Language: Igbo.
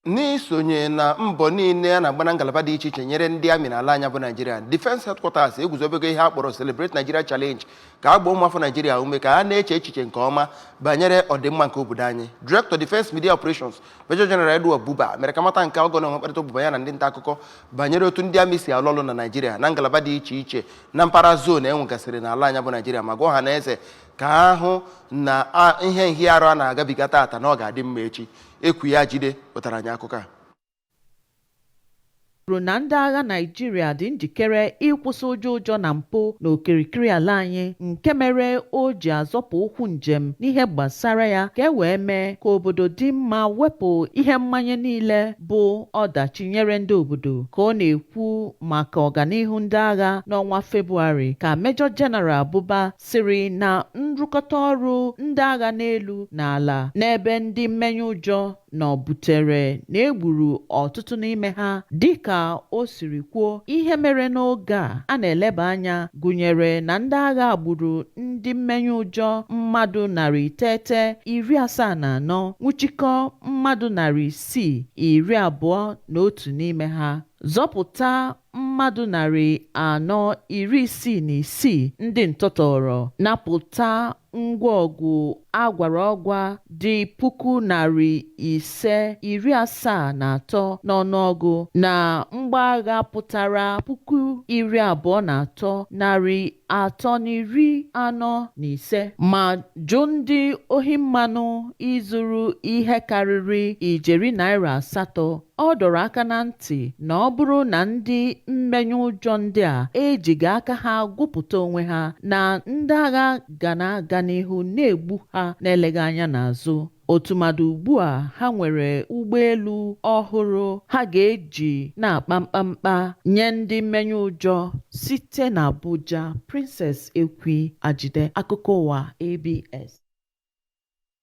N'isonye na mbọ niile a na-agba na ngalaba dị iche iche nyere ndị amị n'ala anyị bụ Naijiria, Defense Headquarters eguzobego ihe a kpọrọ Celebrate Nigeria Challenge ka a gbaa ụmụafọ Naijiria ume ka ha na-eche echiche nke ọma banyere ọdịmma nke obodo anyị. Director Defense Media Operations, Major General Edward Buba, mere ka a mata nke a oge ọ na-enwe mkparịta ụbụba ya na ndị nta akụkọ banyere otu ndị amị si alụ ọlụ na Naijiria na ngalaba dị iche iche na mpaghara zone e nwegasịrị n'ala anyị bụ Naijiria, ma gwa ọha na eze ka ha hụ na ihe nhịarụ a na-agabiga taata na ọ ga-adị mma echi. Ekwu ya jide wetara anyị akụkọ a. Kwuru na ndị agha Naịjirịa dị njikere ịkwụsị ụjọ ụjọ na mpụ n'okirikiri ala anyị, nke mere o ji azọpụ ụkwụ njem n'ihe gbasara ya ka e wee mee ka obodo dị mma, wepụ ihe mmanye niile bụ ọdachi nyere ndị obodo. Ka ọ na-ekwu maka ọganihu ndị agha n'ọnwa Febụwarị, ka Major General Buba sịrị na nrụkọta ọrụ ndị agha n'elu na ala n'ebe ndị mmenye ụjọ nọ butere na e gburu ọtụtụ n'ime ha. Dịka o siri kwuo, ihe mere n'oge a a na-eleba anya gụnyere na ndị agha gburu ndị mmenye ụjọ mmadụ 974, nwụchikọ mmadụ 621 n'ime ha, zọpụta mmadụ 466 ndị ntọ tọọrọ, napụta ngwa ọgụ agwara ọgwa dị 573,000 n'ọnụọgụ na mgbọ agha pụtara 23,345, ma jụ ndị ohi mmanụ izuru ihe karịrị ijeri naira 8. Ọ dọrọ aka na ntị na ọ bụrụ na ndị mmenye ụjọ ndị a ejighị aka ha gwupụta onwe ha, na ndị agha ga na-aga n'ihu na-egbu ha na-eleghị anya n'azụ, ọtụmadụ ugbu a ha nwere ụgbọelu ọhụrụ ha ga-eji na-akpa mkpamkpa nye ndị mmenye ụjọ. Site n'Abuja, Princess Ekwi Ajide, akụkọ ụwa ABS.